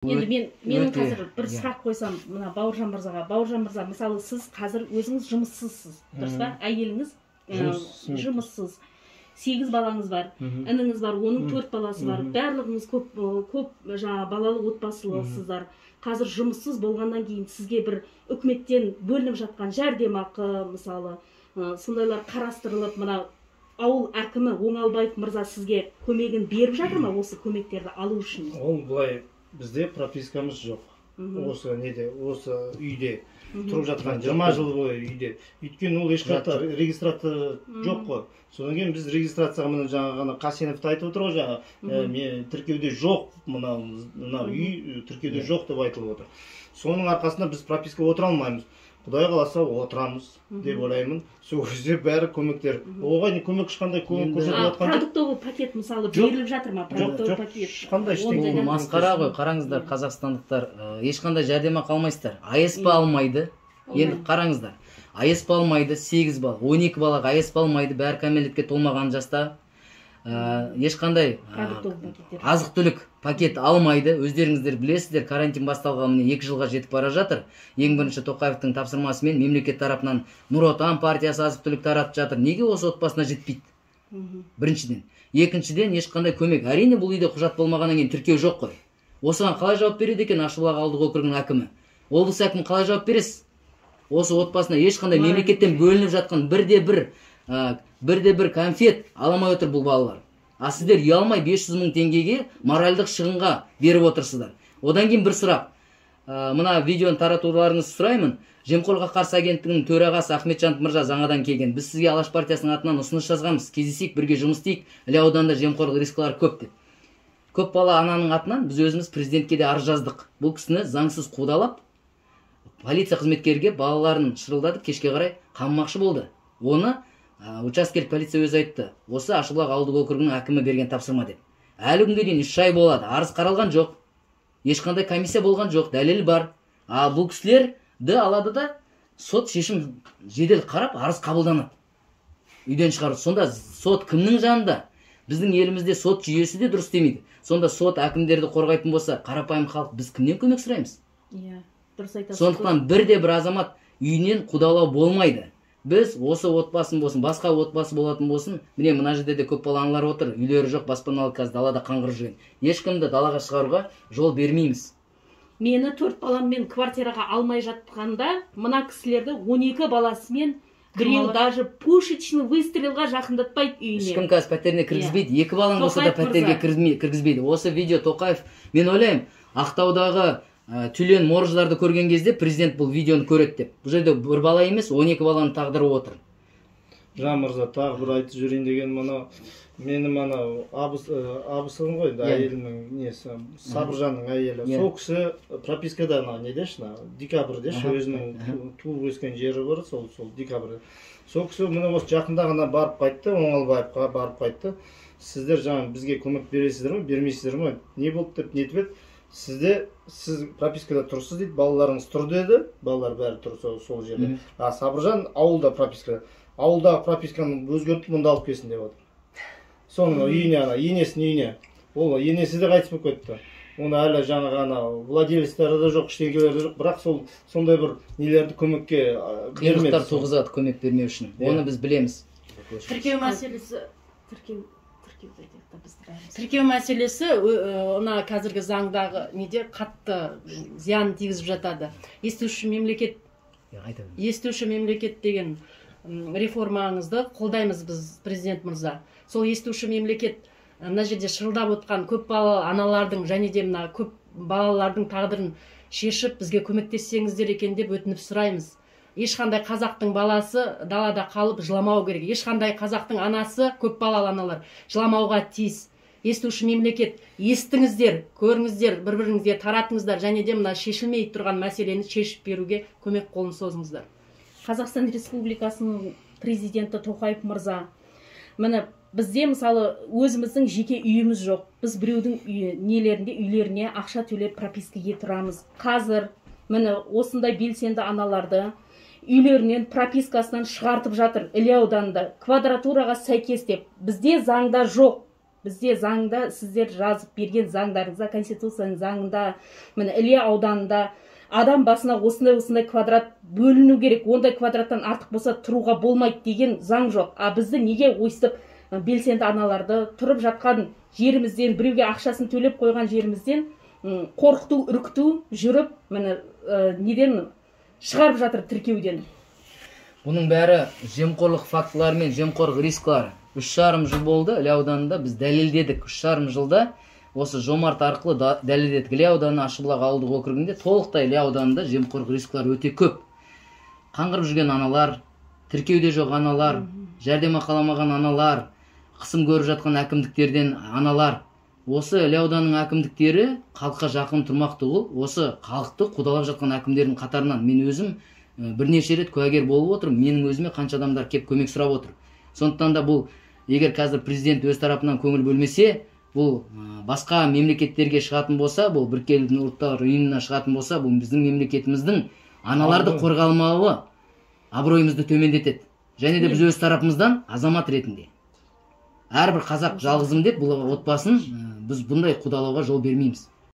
Енді менің Өте, қазір бір сұрақ қойсам мына Бауыржан мырзаға. Бауыржан мырза, мысалы, сіз қазір өзіңіз жұмыссызсыз, дұрыс па? Әйеліңіз Жұмыссыз. жұмыссыз. 8 балаңыз бар, ініңіз бар, оның 4 баласы бар. Барлығыңыз көп жаңа балалы отбасылысыздар. Қазір жұмыссыз болғаннан кейін сізге бір үкіметтен бөлініп жатқан жәрдемақы, мысалы, сондайлар қарастырылып, мына ауыл әкімі Оңалбаев мырза сізге көмегін беріп жатыр ма осы көмектерді алу үшін? Ол былай, бізде пропискамыз жоқ. Осы неде, осы үйде тұрып жатқан 20 жыл бойы үйде. Өйткені ол ешқайда регистрация жоқ қой. Содан кейін біз регистрацияға, міне, жаңа ғана Қасенов та айтып отыр ғой жаңа, мен тіркеуде жоқ, мынау үй тіркеуде жоқ деп айтылып отыр. Соның арқасында біз пропискаға отыра алмаймыз. Құдай қаласа, отырамыз деп ойлаймын. Сол кезде бәрі көмектер. Оған көмек, ешқандай көмек көрсетіп жатқан жоқ. Продуктовый пакет, мысалы, Жоқ. беріліп жатыр ма? Жоқ, Продуктовый жоқ, пакет. ешқандай ештеңе. Бұл масқара ғой, қараңыздар, қазақстандықтар, ешқандай жәрдемақы алмайсыздар. АСП алмайды. Енді қараңыздар, АСП алмайды, 8 бала, 12 балаға АСП алмайды, бәрі кәмелетке толмаған жаста. Ешқандай Продуктовый пакеттер. азық-түлік пакет алмайды. Өздеріңіздер білесіздер, карантин басталғалы міне 2 жылға жетіп бара жатыр. Ең бірінші Тоқаевтың тапсырмасымен мемлекет тарапынан Нұр Отан партиясы азық-түлік таратып жатыр. Неге осы отбасына жетпейді? Біріншіден. Екіншіден, ешқандай көмек. Әрине, бұл үйде құжат болмағаннан кейін тіркеу жоқ қой. Осыған қалай жауап береді екен Ащыбұлақ ауылдық округінің әкімі? Облыс әкімі, қалай жауап бересіз? Осы отбасына ешқандай мемлекеттен бөлініп жатқан бірде бір конфет ала алмай отыр бұл балалар. А сіздер ұялмай 500 мың теңгеге моральдық шығынға беріп отырсыздар. Одан кейін бір сұрақ. Мына видеоны таратуларыңызды сұраймын. Жемқорлыққа қарсы агенттігінің төрағасы Ахметжанов мырза жаңадан келген. Біз сізге Алаш партиясының атынан ұсыныс жазғанбыз. Кездесейік, бірге жұмыс істейік. Іле ауданында жемқорлық рискілері көп деп. Көп бала ананың атынан біз өзіміз президентке де арыз жаздық. Бұл кісіні заңсыз қудалап, полиция қызметкерге балаларын шырылдатып, кешке қарай қамамақшы болды. Оны учаскелік полиция өзі айтты. Осы Ащыбұлақ ауылдық округінің әкімі берген тапсырма деп. Әлі күнге дейін 3 ай болады. Арыз қаралған жоқ. Ешқандай комиссия болған жоқ, дәлел бар. А бұл кісілерді алады да, сот шешім жедел қарап, арыз қабылданады. Үйден шығару. Сонда сот кімнің жанында? Біздің елімізде сот жүйесі де дұрыс істемейді. Сонда сот әкімдерді қорғайтын болса, қарапайым халық біз кімнен көмек сұраймыз? Иә, дұрыс айтасыз. Сондықтан бірде бір азамат үйінен қудалау болмайды. Біз осы отбасын болсын, басқа отбасы болатын болсын, міне мына жерде де көп балалы аналар отыр, үйлері жоқ, баспаналы, қазір далада қаңғырып жүрген. Ешкімді далаға шығаруға жол бермейміз. Мені 4 баламмен квартираға алмай жатқанда, мына кісілерді 12 баласымен біреу Қамалады. даже пушечный выстрелға жақындатпайды үйіне. Ешкім қазір пәтеріне кіргізбейді. 2 балаң болса да Тоқаев пәтерге мырза. кіргізбейді. Осы видео Тоқаев, мен ойлаймын, Ақтаудағы Түлен Морждарды көрген кезде президент бұл видеоны көреді деп. Бұл жерде бір бала емес, 12 баланың тағдыры отыр. Жан мырза, тағы бір айтып жіберейін деген, мынау менің анау абысым ғой енді, әйелімнің несі, Сабыржанның әйелі. Сол кісі пропискада ана недеші, ана декабрьдеші, өзінің туып өскен жері бар, сол декабрьде. Сол кісі міне осы жақында ғана барып қайтты, Оңалбаевқа барып қайтты. Сіздер жаңа бізге көмек бересіздер ме, бермейсіздер ме, не болды деп нетіп еді. Сіз пропискада тұрсыз дейді, балаларыңыз тұр деді, балалар бәрі тұр сол жерде. А Сабыржан ауылда пропискада. Ауылдағы прописканы өзгертіп мұнда алып келсін деп отыр. Соның үйіне, ана енесінің үйіне. Ол енесі де қайтыс болып кетті. Оны әлі жаңағы ана владелецтері де жоқ, ештеңелері де жоқ, бірақ сондай бір нелерді көмекке бермеді. Қиындықтар туғызады көмек бермеу үшін. Оны біз білеміз. Тіркеу мәселесі, Тіркеуді айтайық та біз бәріміз. Тіркеу мәселесі, мына қазіргі заңдағы неде қатты зиян тигізіп жатады. Естуші мемлекет, Иә, айта беріңіз. естуші мемлекет деген реформаңызды қолдаймыз біз, президент мырза. Сол естуші мемлекет, мына жерде шырылдап отқан көп балалы аналардың және де мына көп балалардың тағдырын шешіп бізге көмектессеңіздер екен деп өтініп сұраймыз. Ешқандай қазақтың баласы далада қалып жыламау керек. Ешқандай қазақтың анасы, көп балалы аналар жыламауға тиіс. Естуші мемлекет, естіңіздер, көріңіздер, бір-біріңізге таратыңыздар және де мына шешілмей тұрған мәселені шешіп беруге көмек қолын созыңыздар. Қазақстан Республикасының президенті Тоқаев мырза, міне бізде мысалы өзіміздің жеке үйіміз жоқ. Біз біреудің үйі, нелерінде, үйлеріне ақша төлеп пропискаге тұрамыз. Қазір міне осындай белсенді аналарды үйлерінен пропискасынан шығартып жатыр Іле ауданында квадратураға сәйкес деп. Бізде заңда жоқ. Бізде заңда, сіздер жазып берген заңдарыңызда, конституцияның заңында, міне, Іле ауданында адам басына осындай осындай квадрат бөліну керек, ондай квадраттан артық болса тұруға болмайды деген заң жоқ. А бізді неге өйстіп белсенді аналарды тұрып жатқан жерімізден, біреуге ақшасын төлеп қойған жерімізден қорқыту, үркіту жүріп, міне, неден шығарып жатыр, тіркеуден. Бұның бәрі жемқорлық фактылары мен жемқорлық рискілері. 3,5 жыл болды Іле ауданында, біз дәлелдедік. 3,5 жылда осы Жомарт арқылы дәлелдедік. Іле ауданы Ащыбұлақ ауылдық округінде, толықтай Іле ауданында жемқорлық рискілері өте көп. Қаңғырып жүрген аналар, тіркеуде жоқ аналар, жәрдемақы ала алмаған аналар, қысым көріп жатқан әкімдіктерден аналар. Осы Іле ауданының әкімдіктері халыққа жақын тұрмақ түгіл, осы халықты қудалап жатқан әкімдердің қатарынан мен өзім бірнеше рет куәгер болып отырмын. Менің өзіме қанша адамдар кеп көмек сұрап отыр. Сондықтан да бұл, егер қазір президент өз тарапынан көңіл бөлмесе, бұл басқа мемлекеттерге шығатын болса, бұл Біріккен Ұлттар Ұйымына шығатын болса, бұл біздің мемлекетіміздің аналарды қорғалмауы абыройымызды төмендетеді. Және де біз өз тарапымыздан азамат ретінде әрбір қазақ жалғызым деп бұл отбасын біз бұндай қудалауға жол бермейміз.